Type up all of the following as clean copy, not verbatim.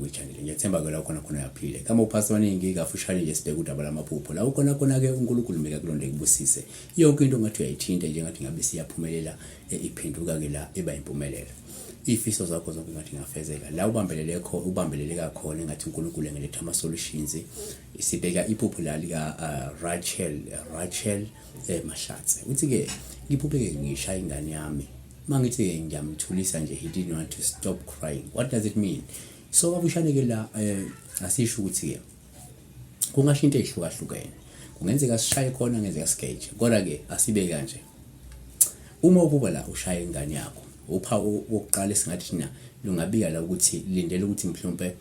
kwi-channel. Ngiyathemba-ke la ukhona khona uyaphila. Kama uphasi baningi kafushane nje sibheke udaba lamaphupho. La ukhona khona-ke uNkulunkulu meka kulonde kubusise. Yonke into ngathi uyayithinta njengathi ngabe siyaphumelela iphenduka-ke la iba impumelelo. Iy'fiso zakho zonke ngathi ingafezeka. La ubambelele khona ubambeleleka khona engathi uNkulunkulu engeletha ama-solutions. Sibheka iphupho la lika Rachel Rachel Mahlatse. Uthi-ke ngiphuphe-ke ngishaya ingane yami. Mangithi-ke ngiyamthulisa nje, he didn't want to stop crying. What does it mean? So kafushane-ke la asisho ukuthi-ke kungasho into ey'hlukahlukene. Kungenzeka sishaye khona, kungenzeka sigeje. Kodwa-ke asibe kanje. Uma ubuka la ushaya ingane yakho, uphawu wokuqala esingathi thina lungabika la ukuthi lindela ukuthi mhlawumpe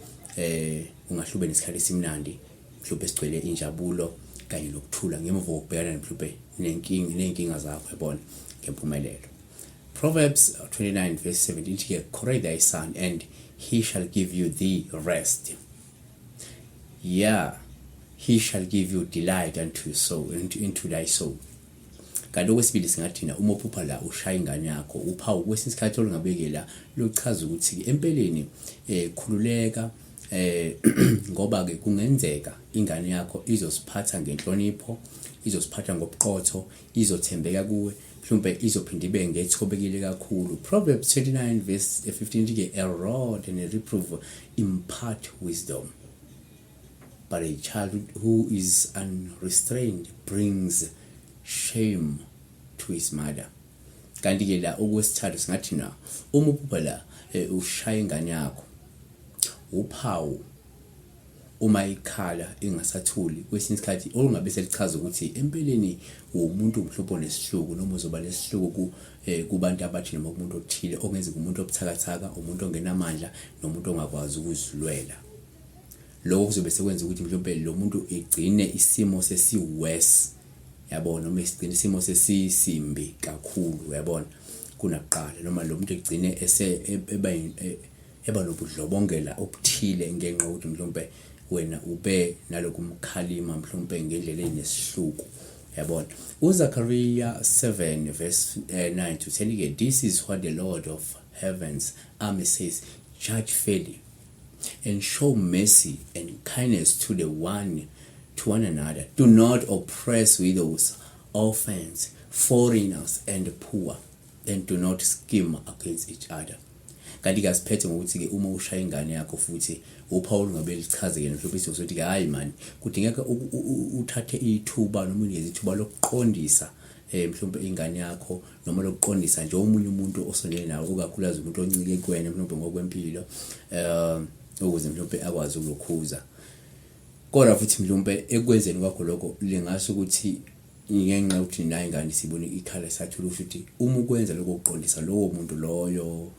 ungahlube nesikhathi esimnandi, mhlawumpe sigcwele injabulo kanye nokuthula ngemuva kokubhekana mhlawumpe nenkinga ney'nkinga zakho yabona ngempumelelo. Proverbs 29 verse 17 ithi-ke, correct thy son and he shall give you the rest. Yeah, he shall give you delight unto your soul, into thy soul. Kanti okwesibili singathina uma uphupha la ushaya ingane yakho, uphawu kwesinye isikhathi olungabekela luchaza ukuthi empeleni khululeka ngoba ke kungenzeka ingane yakho izosiphatha ngenhlonipho, izosiphatha ngobuqotho, izothembeka kuwe, mhlawumbe izophinda ibe ngethobekile kakhulu. Proverbs 29 verse 15 ithi ke, a rod and a reproof impart wisdom, but a child who is unrestrained brings shame to his mother. Kanti ke la okwesithathu singathi na uma uphupha la ushaya ingane yakho, uphawu uma ikhala ingasathuli kwesinye isikhathi olungabe selichaza ukuthi empeleni umuntu mhlawumbe onesihluku noma uzoba nesihluku kubantu abathi noma kumuntu othile ongenzeka umuntu obuthakathaka, umuntu ongenamandla nomuntu ongakwazi ukuzilwela. Lokho kuzobe sekwenza ukuthi mhlawumbe lo muntu igcine isimo sesi-worse, yabo, noma isigcine isimo sesisimbi kakhulu, uyabona, kunakuqala, noma lo muntu egcine ese eba eba nobudlobongela obuthile ngenxa yokuthi mhlawumbe wena ube nalokumkhalima mhlawumbe ngendlela enesihluku, yabona. UZakhariya 7 verse 9 to 10 ke, this is what the Lord of heaven's army says, judge fairly and show mercy and kindness to the one to one another. Do not oppress widows, orphans, foreigners and the poor, and do not scheme against each other. Kanti-ke asiphethe ngokuthi-ke uma ushaya ingane yakho futhi uphawu olungabe lichazeke mhlawumbe isokuthi-ke hhayi mani kudingeka uthathe ithuba noma unikeze ithuba lokuqondisa mhlawumbe ingane yakho noma lokuqondisa nje omunye umuntu osondele nawe, ukakhulukazi umuntu oncike kuwena mhlawumbe ngokwempilo, ukuze mhlawumbe akwazi ukulokhuza. Kodwa futhi mhlawumbe ekwenzeni kwakho lokho lingasho ukuthi ngenxa yokuthi nayo ingane sibone ikhala sathula, usho ukuthi uma ukwenza lokho kuqondisa lowo muntu loyo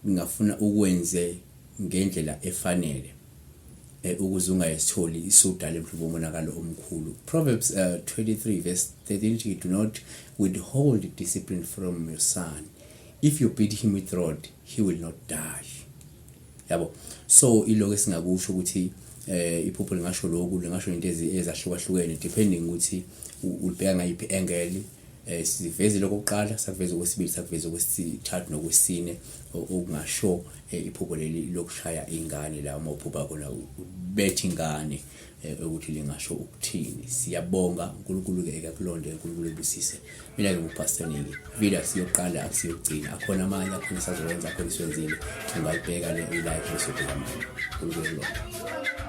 ngingafuna ukwenze ngendlela efanele ukuze ungayisitholi isudale mhlawumbe umonakalo omkhulu. Proverbs 23 verse 13 ithi, do not withhold discipline from your son. If you beat him with rod, he will not die. Yabo, so iloko esingakusho ukuthi iphupho lingasho lokhu, lingasho into ezahlukahlukene depending ukuthi ulibheka ngayiphi angle. Siveze lokho kuqala, sakuveza okwesibili, sakuveza okwesithathu nokwesine okungasho iphupho leli lokushaya ingane la uma uphupha khona ubetha ingane ukuthi lingasho ukuthini. Siyabonga uNkulunkulu-ke ekakulonde, uNkulunkulu ebusise. Mina-ke nguPastor Ningi. Video akusiyokuqala, akusiyokugcina, akhona amanye, akhona esazokwenza, akhona esiwenzile. Ungayibheka le uyi-like bese ubheka amanye. uNkulunkulu ekulonde.